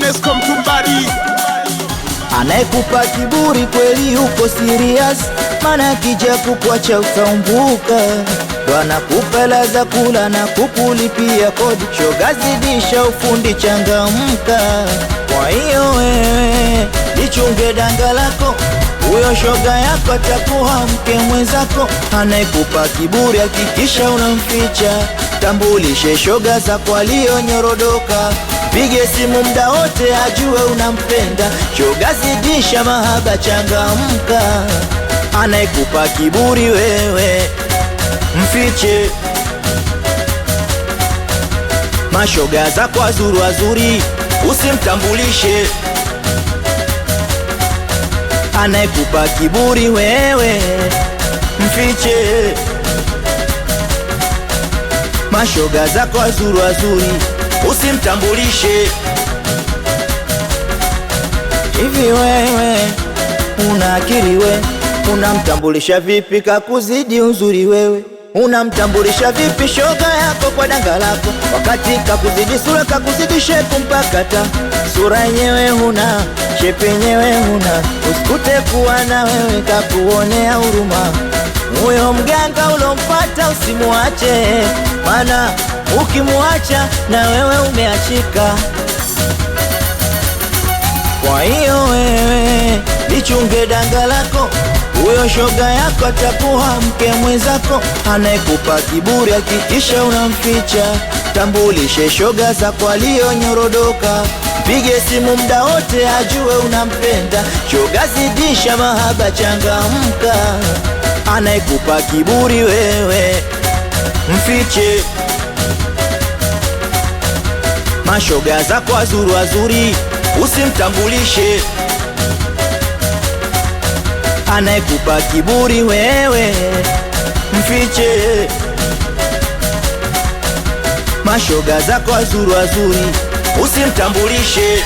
Nesco Mtumbadi. Anayekupa kiburi kweli uko serious, maana kija kukuacha utaumbuka. Ndo anakupa hela za kula na kukulipia kodi, shoga zidisha ufundi, changamka. Kwa hiyo wewe lichunge danga lako, huyo shoga yako atakuwa mke mwenzako. Anayekupa kiburi hakikisha unamficha, tambulishe shoga zako aliyonyorodoka. Pige simu mda wote ajue unampenda, shoga zidisha mahaba, changamka. Anayekupa kiburi wewe mfiche, mashoga zako wazuri wazuri usimtambulishe. Anayekupa kiburi wewe mfiche, mashoga zako wazuri wazuri usimtambulishe. Hivi wewe una akili we? Unamtambulisha vipi kakuzidi uzuri wewe? Unamtambulisha vipi shoga yako kwa danga lako, wakati kakuzidi sura, kakuzidi shepu mpaka ta sura yenyewe huna, shepu yenyewe huna, usikute kuwa na wewe kakuonea huruma. Huyo mganga ulompata usimuache, mana ukimuacha na wewe umeachika. Kwa hiyo wewe lichunge danga lako, huyo shoga yako atakuwa mke mwenzako. Anayekupa kiburi hakikisha unamficha, tambulishe shoga zako aliyonyorodoka. Pige simu mda wote ajue unampenda, shoga zidisha mahaba, changamka. Anayekupa kiburi wewe mfiche, mashoga zako wazuri wazuri usimtambulishe. Anayekupa kiburi wewe mfiche, mashoga zako wazuri wazuri usimtambulishe.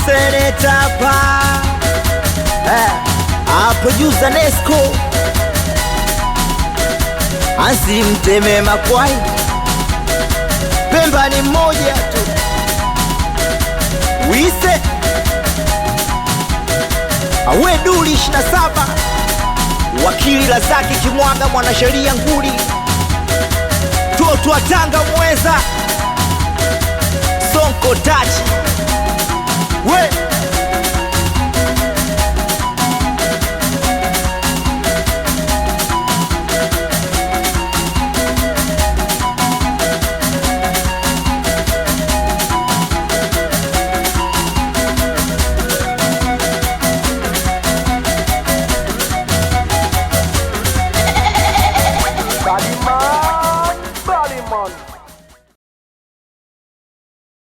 Seneta pa producer Nesco asimteme makwai, Pemba ni mmoja tu. Wise awe duli 27 wakili Lazaki Kimwaga, mwanasheria nguli, toto wa Tanga mweza Sonko Tachi we.